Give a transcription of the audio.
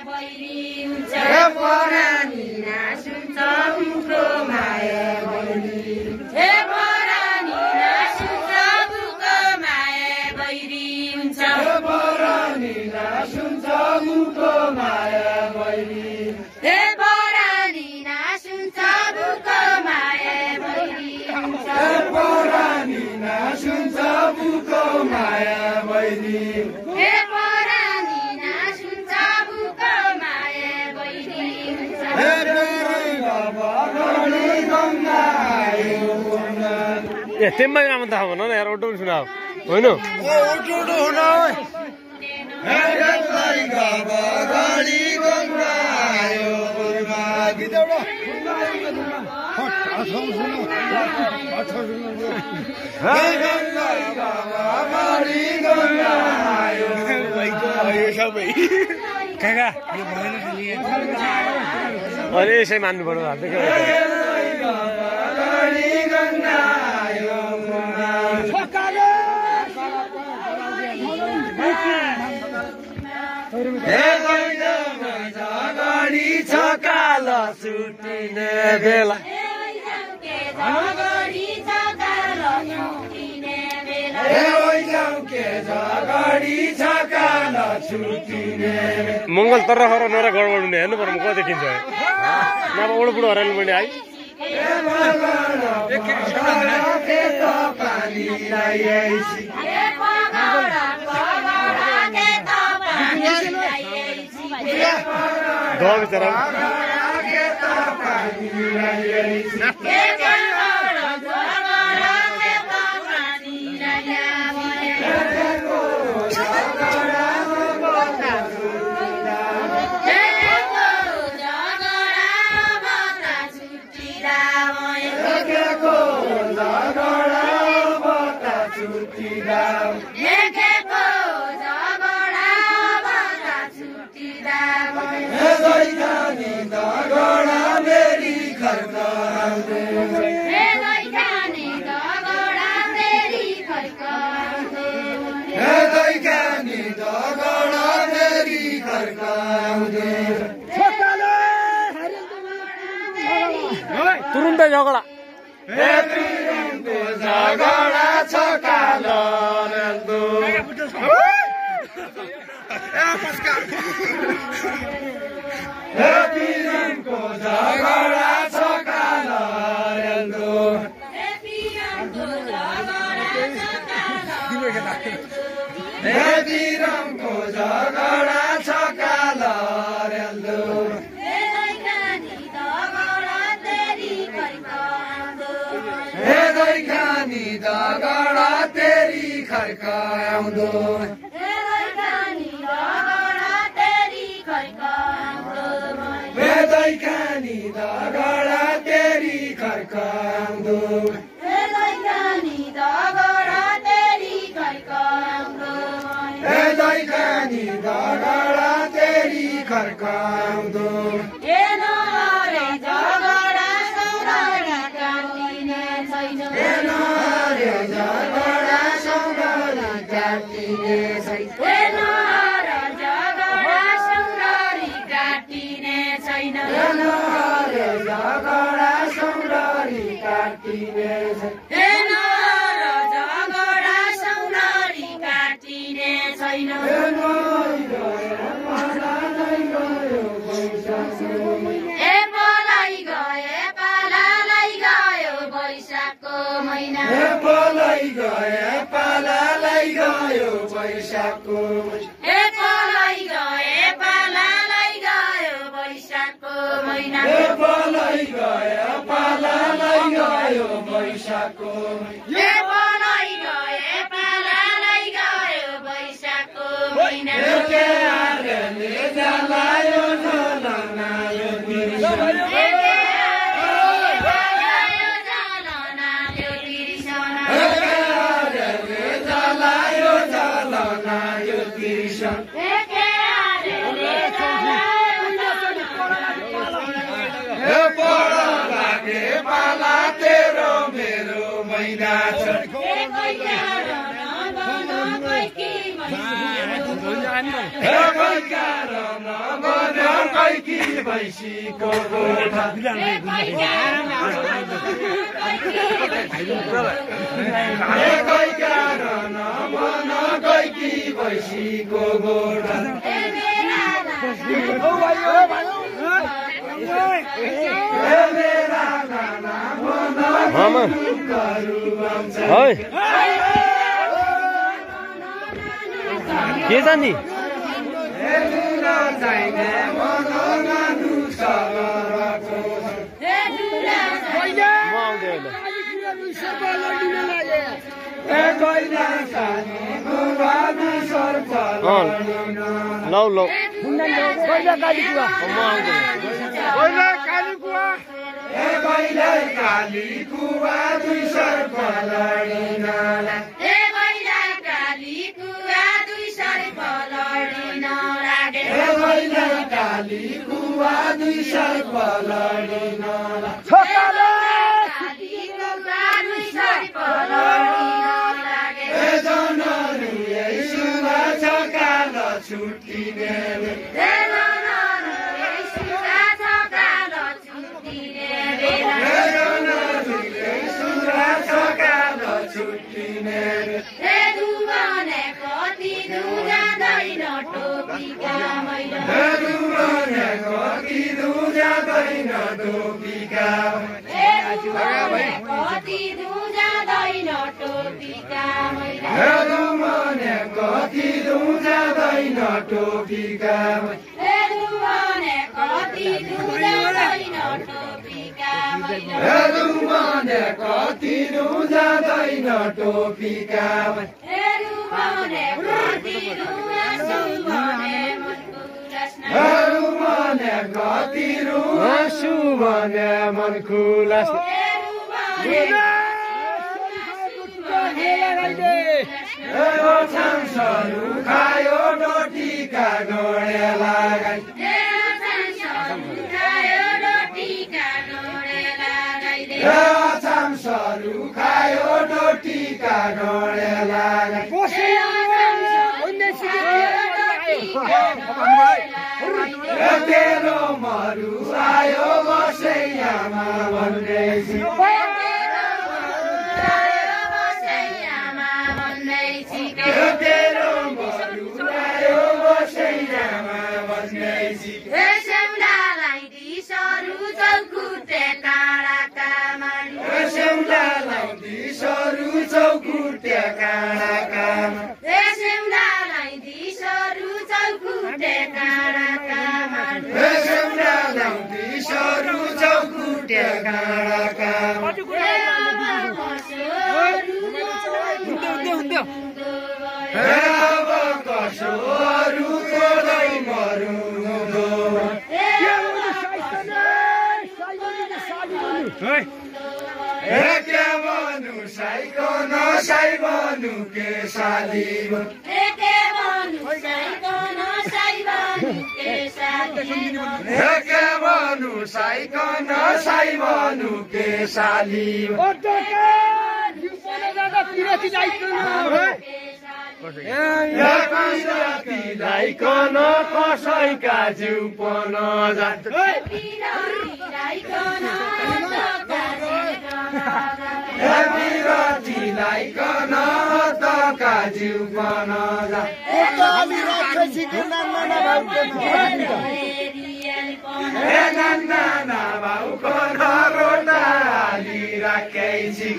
बैरी हुन्छ परानी नासुन्छ बुको माया बैरी हे परानी नासुन्छ बुको माया बैरी हुन्छ परानी नासुन्छ बुको माया बैरी हे परानी नासुन्छ बुको माया बैरी हुन्छ परानी नासुन्छ बुको माया बैरी हे परानी नासुन्छ बुको माया बैरी हुन्छ हे बगडी गंगा आयो ए तेम्मै नाम त भन न यार ओटो सुनाऊ होइन ओटो हुन हे बगडी गंगा आयो गीत एउटा काका अरे यसै मान्नु पर्यो झगडी छकाल सुटिने बेला मंगल तर नरा गडबड हुने हेर्नु पर्यो कति देखिन्छ नभए ओडो बुढो हराल्नु पर्ने है बिचरा तुरुन्तै झगडा झगडा छकाल झगडा छकाल झगडा छकाल दगडा तेरी खर्काउँदो वेदै खानी दगडा तेरी खर्काउँदो वेदै खानी दगडा तेरी खर्काउँदो पालालाई गयो वैशाखको महिना पालाई गयो पालालाई गयो वैशाखको महिना जलायो जलायो पाला तेरो मेरो महिना छ कैकी भैँसीको गोठा कैका मन कैकी भैँसीको गोठा के जानी लौ लौ काली कुवा दुई सर्प लडिन काली कुवा दुई सर्प लडिन जनहरू यसुमा छकाल छुट्टिने मन खुला खायो डोटीका डोळे लगाई छामसरू खायो डोटीका डोळे लगाई तेरो मरु आयो बसैयामा भन्दैछु तेरो मरु आयो बसैयामा भन्दैछु सरू चौकुटे काँडा कामा सरू चौकुटे काँडा कामा अब कसोहरू कोदै मरु के बनु साइको नसाइ बनु के साली के बनु साइको नसाइ बनु के साली लाइकन कसैका जिउ पन जान्छ लाइकन तका जिउ पन नाना भाउको नरोटा हालिराखेपछि